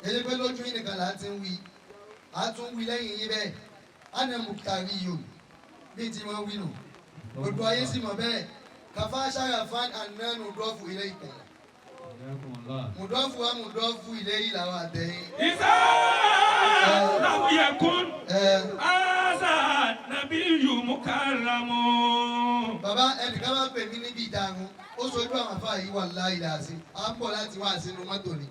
Èyí pé lójú yín nìkan là á ti ń wí, à á tún wí lẹ́yìn yín bẹ́ẹ̀. Ana mukitari yìí o, bí tí wọ́n wí nù. Gbogbo ayé sì mọ̀ bẹ́ẹ̀. Kàfá sàràfán àná mùdọ́fù ilé ìkùn. Mùdọ́fù wa mùdọ́fù ilé yìí làwọn àtẹ̀yìn. إذا لم يكن Ẹ هذا نبي مكرم. Bàbá, ẹnìkan bá pè mí níbi ìdarun, ó sojú àwọn afá yìí wà láì láàsì. À ń bọ̀ láti wá sínú mọ́tò ni.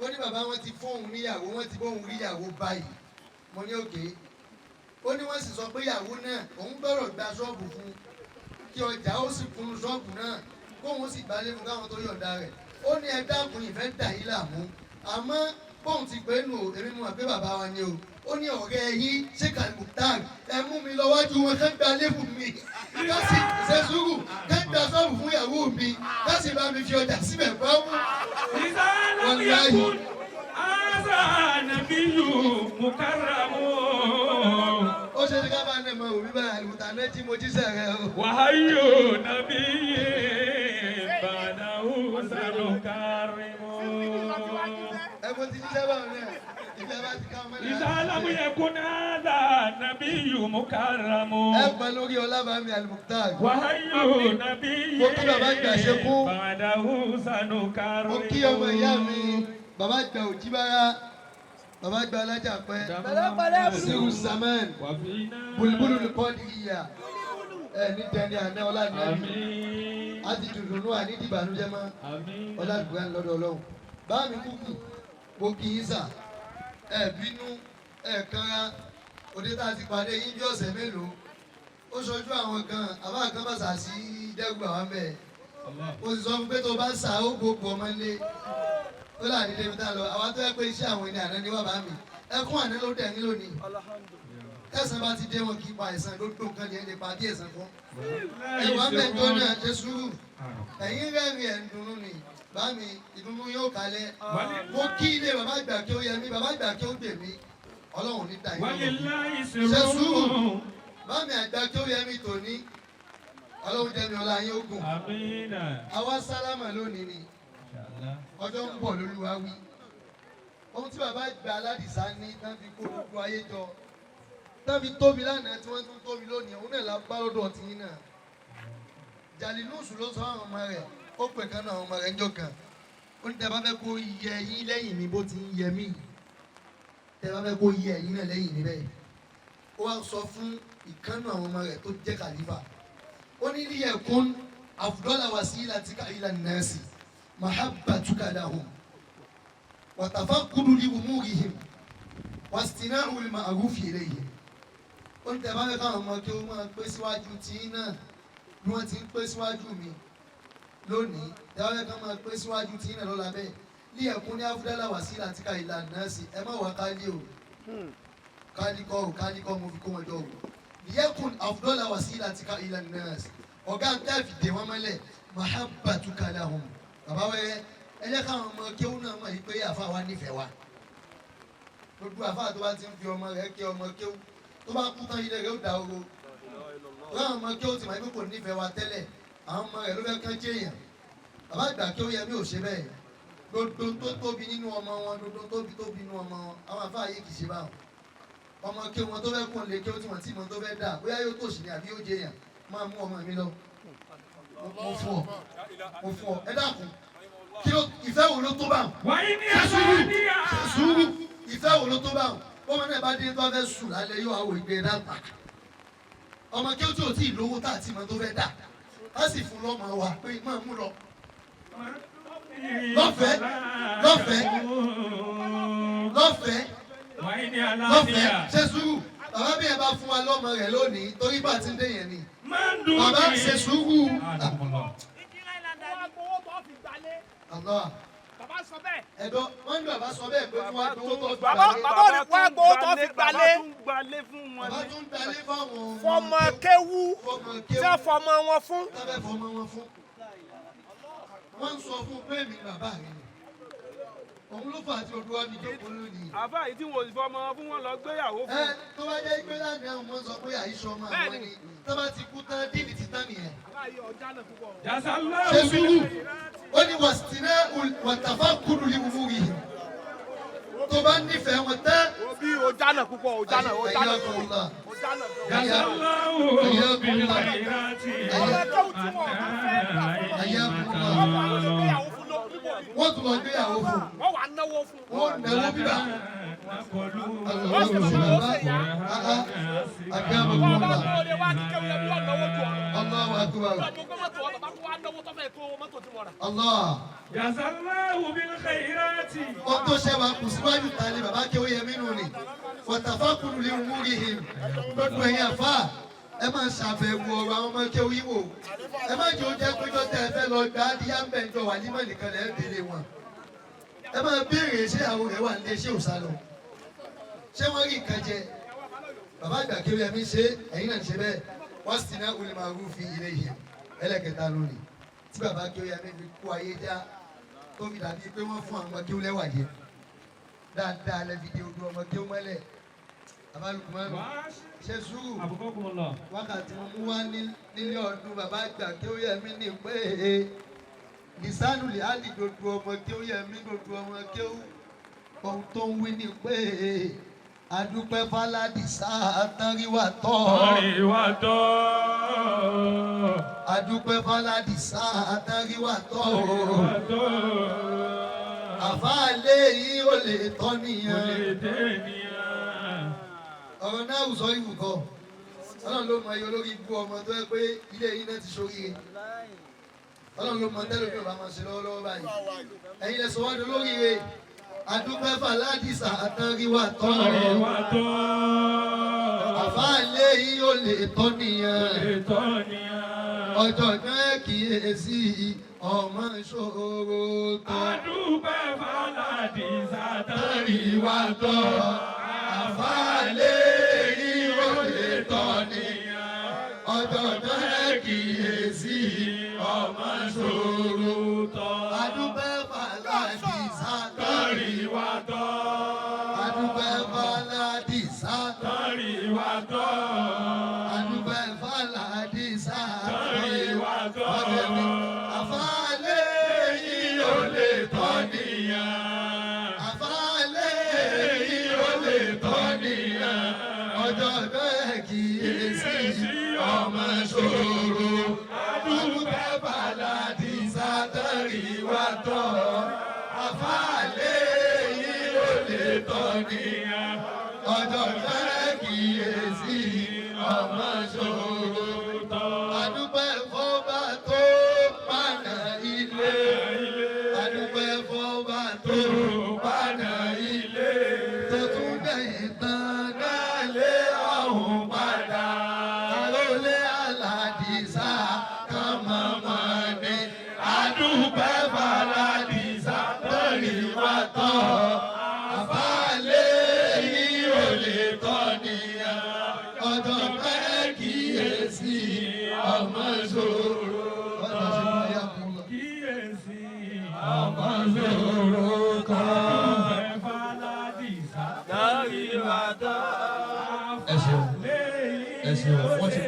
Ó ní bàbá, wọn ti fóun níyàwó, wọn ti bóun ríyàwó báyìí. Mo ní okay. Ó ní wọ́n sì sọ pé ìyàwó náà, òun gbọ́dọ̀ gba ṣọ́ọ̀bù fún kí ọjà ó sì kunu ṣọ́ọ̀bù náà, kóun sì gbalé fún káwọn tó yọ̀ǹda rẹ̀. Ó ní ẹ dákun, ìfẹ́ dà yín láàmú, àmọ́ bóun ti pè é nù o, èmi mọ̀ pé bàbá wa ni o. Ó ní ọ̀rẹ́ yín Sheikh Al-Mukhtar, ẹ mú mi lọ wájú wọn, kán gba lébù mi, ká sì ṣe sùúrù, kán gba ṣọ́ọ̀bù fún ìyàwó mi, ká sì bá mi fi ọjà síbẹ̀ fáwọn. إذا لم والله. يكن هذا نبي مكرم. Ó ṣe ní ká bá ní ẹ̀mọ òbí báyìí àlùmọ̀tà náà tí mo jíṣẹ́ rẹ o. وحي نبي بعده سنكرم. Ẹ mo ti jíṣẹ́ báwọn náà, ìfẹ́ bá ti ká ọmọ náà. إذا لم يكن هذا نبي مكرم. Ẹ pẹ́ lórí ọlábàámi Al-Mukhtar. وحي نبي Mo kí bàbá àgbà ṣe kú. بعده سنكرم. Mo kí ọmọ ìyá mi, bàbá àgbà Òjìbára, bàbá àgbà alájà pẹ́. Pẹ̀lẹ́pẹ̀lẹ́. Siru Zaman, وفينا bulubulu kọ́ di ìyá. Ẹ ní dẹni àná ọlá ní ẹbí. آمين. A ti dùdùnú àní dìbànújẹ́ mọ́. آمين. Ọlá àdúrà lọ́dọ̀ Ọlọ́run. Bá mi kúkú, mo kí yín sà. Ẹ bínú, ẹ kanra. Òde tá a ti pàdé yín bí ọ̀sẹ̀ mélòó. Ó ṣojú àwọn kan, àbá kan bá sà sí dẹ́gbà wá mẹ́ẹ̀. Mo sì sọ fún pé tó bá sà ó gbogbo ọmọ ilé. Ó là ní débi tá a lọ. Àwa tó yẹ pé iṣẹ́ àwọn ènìyàn àná ni wà bá mi. Ẹkún àná ló dẹ̀ ní lónìí. Tẹ̀sán bá ti dé, wọn kì í pa ẹ̀sán ló dùn kan ní ẹ̀ lè pa bí ẹ̀sán kan. Ẹ wà mẹ́jọ náà, ṣe sùúrù. Ẹ̀yin rẹ́rìn ẹ̀ ń dunnú ni. Bá mi, ìdùnnú yóò kalẹ̀. Mo kí ilé bàbá àgbà kí ó yẹ mí, bàbá àgbà kí ó gbè mí. Ọlọ́run ní ta ìlú. ولله Ṣe sùúrù. سر. Bá mi àgbà kí ó yẹ mí tòní. Ọlọ́run jẹ́ mi ọlá yín ó gùn. آمين. Àwa sálámà lónìí ni. إن شاء الله. Ọjọ́ ń bọ̀ lólúwa wí. Ohun tí bàbá àgbà aládìsá ní tán fi kó gbogbo ayé jọ, tán fi tóbi lánàá tí wọ́n tún tóbi lónìí, òun náà la bá lọ́dọ̀ tiyín náà. Jàlínúùsù ló sọ àwọn ọmọ rẹ̀, ó pè kan náà àwọn ọmọ rẹ̀ ńjọ́ kan. Ó ní tẹ́ bá fẹ́ kó yẹ yín lẹ́yìn mi bó ti ń yẹ mí yìí, tẹ́ bá fẹ́ kó yẹ yín náà lẹ́yìn mi bẹ́ẹ̀. Ó wá sọ fún ìkànnù àwọn ọmọ rẹ̀ tó jẹ́ kàlífà. Ó ní ليكن أفضل وسيلتك إلى الناس محبتك لهم وتفقد لأمورهم واصطناع المعروف إليهم. Ó ní tẹ́ bá fẹ́ káwọn ọmọ kí ó máa pé síwájú tí náà bí wọ́n ti ń pé síwájú mi lónìí, tẹ́ bá fẹ́ káwọn máa pé síwájú tí náà lọ́la bẹ́ẹ̀, ليكن أفضل وسيلتك إلى الناس. Ẹ má wá kálí o, kálí kọ́ o, kálí kọ́ mo fi kó wọn jọ o. ليكن أفضل وسيلتك إلى الناس, ọ̀gá ń tẹ́ fi dè wọ́n mọ́lẹ̀, محبتك لهم. Bàbá wẹ́rẹ́, ẹ jẹ́ káwọn ọmọ kéwú náà mọ̀ yìí pé àfa wa nífẹ̀ẹ́ wa. Gbogbo àfa tó bá ti ń fi ọmọ rẹ̀ kí ọmọ kéwú, tó bá kú tán, ilé rẹ̀ ó da oro. Láwọn ọmọ kéwú ti mọ̀ pé kò nífẹ̀ẹ́ wa tẹ́lẹ̀, àwọn ọmọ rẹ̀ ló fẹ́ kán jẹ́ èèyàn. Bàbá àgbà kéwú yẹ mí ò ṣe bẹ́ẹ̀. Gbogbo tó tóbi nínú ọmọ wọn, gbogbo tóbi tóbi nínú ọmọ wọn, àwọn àfa yìí kì í ṣe báwọn. Ọmọ kéwú wọn tó fẹ́ kún lè kéwú tí wọ́n ti mọ̀ tó fẹ́ dà, bóyá yóò tòṣì ni àbí yóò jẹ èèyàn, máa mú ọmọ mi lọ, mo fún ọ, mo fún ọ. Ẹ dákun, kí ló ìfẹ́ wo ló tó bá wọn? وإن Ṣe sùúrù, ṣe sùúrù. يسألني Ìfẹ́ wo ló tó bá wọn? Bọ́mọ náà bá dé tó bá fẹ́ sùn lálẹ́, yóò àwọ̀ ìgbé dàgbà. Ọmọ kí ó tí ò tí ì lówó tá àti mọ tó fẹ́ dà, á sì fún lọ́mọ wa pé máa mú lọ lọ́fẹ̀ẹ́, lọ́fẹ̀ẹ́, lọ́fẹ̀ẹ́, وإن lọ́fẹ̀ẹ́. علانية Ṣe sùúrù, bàbá. Bí ẹ bá fún wa lọ́mọ rẹ̀ lónìí, torí bá ti ń dé yẹn ni. من Bàbá, دوني ṣe sùúrù. أعلم الله. Wọ́n gbowó tó fi gbalé. Allah. Bàbá sọ bẹ́ẹ̀. Ẹ̀dọ́ wọ́n ní bàbá sọ bẹ́ẹ̀ pé fún wa gbowó tó fi Bàbá gbalé. bàbá ò ní wá gbowó tó fi gbalé. Bàbá tún gbalé fún wọn Bàbá ní. tún gbalé fáwọn Fọmọ kéwú fọmọ tí kéwú wọ́n fọmọ wọn fún. Tábẹ́ fọmọ wọn fún. Wọ́n ń sọ fún pé mi bàbá rẹ̀ ni. Òun ló fà á tí odò wa fi jókòó lónìí. Àfáà yìí tí wọn ò sì fọmọ fún wọn lọ gbéyàwó Ẹ fún. tó bá jẹ́ pé lánàá àwọn ọmọ sọ pé àìsàn ọmọ àwọn ni, tó bá ti kú tán, díìnì ti tán nìyẹn. Bàbá yìí ọjà náà púpọ̀. جزا الله Ṣe sùúrù. Ó ní wàsítínà wàtàfà kúrú ní wúwú yìí. Tó Tó bá nífẹ̀ẹ́ wọn tẹ́. Òbí o jánà púpọ̀, o jánà, o jánà púpọ̀, o jánà gan. Jazakallahu bil khairati. Ọmọ kéwú tí wọn ò tún fẹ́ gbà fún ọmọ. Wọ́n wà ló gbéyàwó fún ló níbo mi. Wọ́n tún lọ gbéyàwó fún. Wọ́n wà náwó fún. Wọ́n náwó bíbà. Wọ́n sì bàbá wọn ṣe yá. Wọ́n bá tó lé wá kíkẹ́ wíyá bí wọ́n náwó ju ọ. Allahu akbar. Wọ́n gbogbo mọ́tò wọn bàbá tó wá náwó tó fẹ́ tó mọ́tò tí mo rà. Allah. Jazakallahu bil khairati. Ohun tó ṣe wa kù síwájú ta ni bàbá kí ó yẹ mí nù ni. Wọ̀tàfákùrù lè wúri hìm. Gbogbo ẹ̀yin àfà ẹ máa ṣàbẹ̀wò ọ̀rọ̀ àwọn ọmọ kí ó yíwò. Ẹ má jẹ́ oúnjẹ péjọ tẹ́ ẹ fẹ́ lọ gbá díyà ń bẹ̀ ń jọ wà nímọ̀ nìkan lẹ́ délé wọn. Ẹ máa béèrè ṣé àwọn rẹ̀ wà nílé ṣé ò sá lọ. Ṣé wọ́n rí nǹkan jẹ? Bàbá àgbà kí ó yẹ mí ṣe ẹ̀yin náà ṣe bẹ́ẹ̀. Wọ́n sì ná olè máa rú fi ilé yìí. Ẹlẹ́kẹta lónìí. Tí bàbá kí ó yẹ mí fi kó ayé já tó fi dàbí pé wọ́n fún àwọn ọmọ kí ó lẹ́wà jẹ. Dáadáa lẹ́fi dé odò ọmọ kí ó mọ́lẹ̀. Bàbá Lukumanu ṣe sùúrù Abukakumullah. wákàtí mo mú wá nílé ọdún bàbá àgbà kí ó yẹ mí ní pé lisanu lè á lè dodo ọmọ kí ó yẹ mí dodo ọmọ kí ó ohun tó ń wí ní pé adúpẹ́ fáládìsá àtàríwá tọ́ Àríwá tọ́. adúpẹ́ fáládìsá àtàríwá tọ́ Àríwá tọ́. àfáàlẹ́ yìí ó lè tọ́ nìyẹn. Olè dé ènìyàn. Ọ̀rọ̀ náà sọ ibùkọ́ ọlọ́run ló mọ iye olórí ibú ọmọ tó yẹ pé ilé yín náà ti ṣoríire. Ọlọ́run ló mọ tẹ́lẹ̀ mi ò bá máa ṣe lọ́wọ́lọ́wọ́ báyìí. Ẹ̀yin lẹ sọ wá di olóríire. Adúpẹ́ fàládìsá àtàríwá tọ́ Àríwá tọ́. àfáàlẹ́ yìí ó lè tọ́ nìyẹn. Olè tọ́ nìyẹn. Ọjọ́ náà kíyèsí ọmọ ìṣòro tọ́. Adúpẹ́ fàlàdìsá Àtàríwá tọ́ àfáàlẹ́ yìí ó lè tọ́ nìyẹn. Ọjọ́ náà kíyèsí ọmọ ìṣòro tọ́. Adúpẹ́ fàládìsá Àríwá tọ́. Adúpẹ́ fàládìsá Àríwá tọ́. Adúpẹ́ fàládìsá Àríwá tọ́. Àfáàlẹ́ yìí ó lè tọ́ nìyẹn. Àfáàlẹ́ yìí ó lè tọ́ nìyẹn. Ọjọ́ bẹ́ẹ̀ kíyèsí ọmọ ṣòro. Adúpẹ́ fàládìsá tẹ̀ríwá tọ́. Àfáàlẹ́ yìí ó lè tọ́ nìyẹn. Ọjọ́ bẹ́ẹ̀ kíyèsí ọmọ ṣòro. Adúpẹ́ fọ́ba tó pànà ilé. Adúpẹ́ fọ́ba tó pànà ilé. Tó tún dẹ̀yìn tán náà lé ọ̀hún padà. Àròlé Aládìsá kan mọ̀mọ́ ni. Adúpẹ́ fàládìsá lórí wa tọ́. Àfáàlẹ́ yìí ò lè tọ́ nìyẹn. Ọjọ́ pẹ́ kíyèsí ọmọ ṣòro. Ọjọ́ ṣe máa yá kún lọ. Kíyèsí Ọmọ ṣòro kan. Adúpẹ́ fàlàdìsá Àríwá tọ́. Ẹ ṣeun, ẹ ṣeun, wọ́n ti